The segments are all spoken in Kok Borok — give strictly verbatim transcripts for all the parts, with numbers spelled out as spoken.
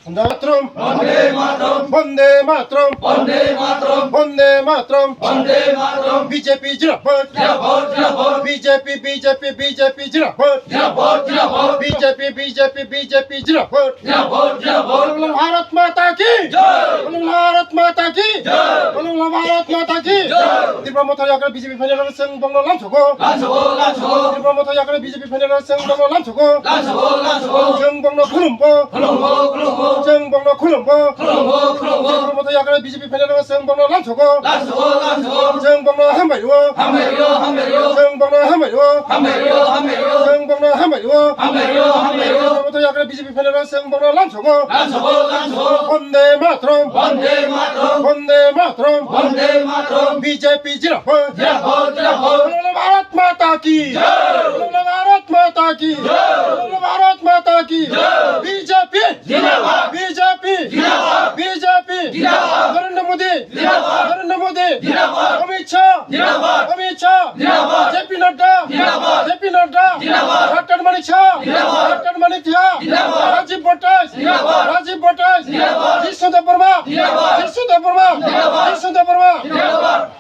Matram. Bande Matram. Bande Matram. Bande Matram. Bande Matram. Bande Matram. B J P Jindabad. Jindabad, jindabad. B J P, B J P, B J P Jindabad. Jindabad, jindabad. B J P, B J P, B J P Jindabad. Jindabad, jindabad. Bolo Bharat Mata ki. Jai. Bolo Bharat Mata ki. Jai. Bolo Bharat Mata ki. Jai. Tipra Motha yakra B J P phainai rok chwng bongno lamsogo. Lamsogo, lamsogo. Tipra Motha yakra B J P phainai rok chwng bongno lamsogo. Lamsogo, lamsogo. Chwng bongno khulumbo. Khulumbo, khulumbo. Chwng bongno khulumbo. Khulumbo, khulumbo. Tipra Motha yakra B J P phainai rok chwng bongno lamsogo. Lamsogo, lamsogo. Chwng bongno hambai rwo. Hambai rwo, hambai rwo. Chwng bongno hambai rwo. Hambai rwo, hambai rwo. Chwng bongno hambai rwo. Hambai rwo, hambai rwo. Tipra Motha yakra B J P phainai rok chwng bongno lamsogo. Lamsogo, lamsogo. Bande Matram. Bande Matram. Bande Matram. Bande Matram. B J P Jindabad. Jindabad, jindabad. Bolo Bharat Mata ki. Jai. Bolo Bharat Mata ki. Jai. Bolo Bharat Mata ki. Jai. B J P. Jindabad. B J P. Jindabad. B J P. Jindabad. Narendra Modi. Jindabad. Narendra Modi. Jindabad. Amit Shah. Jindabad. Amit Shah. Jindabad. J P Nadda. Jindabad. J P Nadda. Jindabad. Doctor Manik Saha. Jindabad. Doctor Manik Saha. Jindabad. Rajiv Bhattacharyya. Jindabad. Rajiv Bhattacharyya. Jindabad. Jishnu Debbarma. Jindabad. Jishnu Debbarma. Jindabad. Jishnu Debbarma. Jindabad.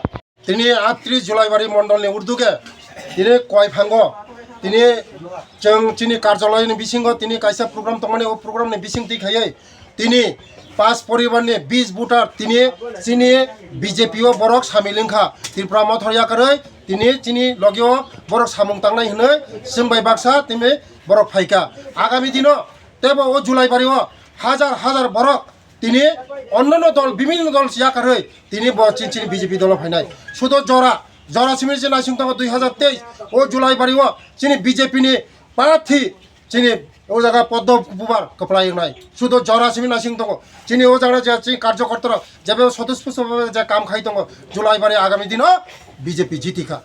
Tini atris Julaibari mondolni urduge tini Koiphango tini chwng chini karjaloyni bisingo tini kaisa program tongmani, o programni bising twi khaiwi tini pas poribarni bis voter tini chini B J P o borok samil wngkha. Tripura Motha yakarwi tini chini logio borok samung tangnai hwnwi chwng bai baksa tini borok phaikha. Agami dino teibo o Julaibari o hajar hajar borok tini onnono dol, bibhinno dol yakarwi tini bo chini, chini B J P dolo phainai. Sudo jora, jora simi se naising tongo dui hajar teis o Julaibari o chini B J P ni parthi chini o jaga Poddo Bubar kwplai wngnai. Sudo jora simi naising tongo. Chini o jaga je chini karjokorta rok jebe sotospusto je kam khai tongo. Julaibari agami dino B J P jitikha.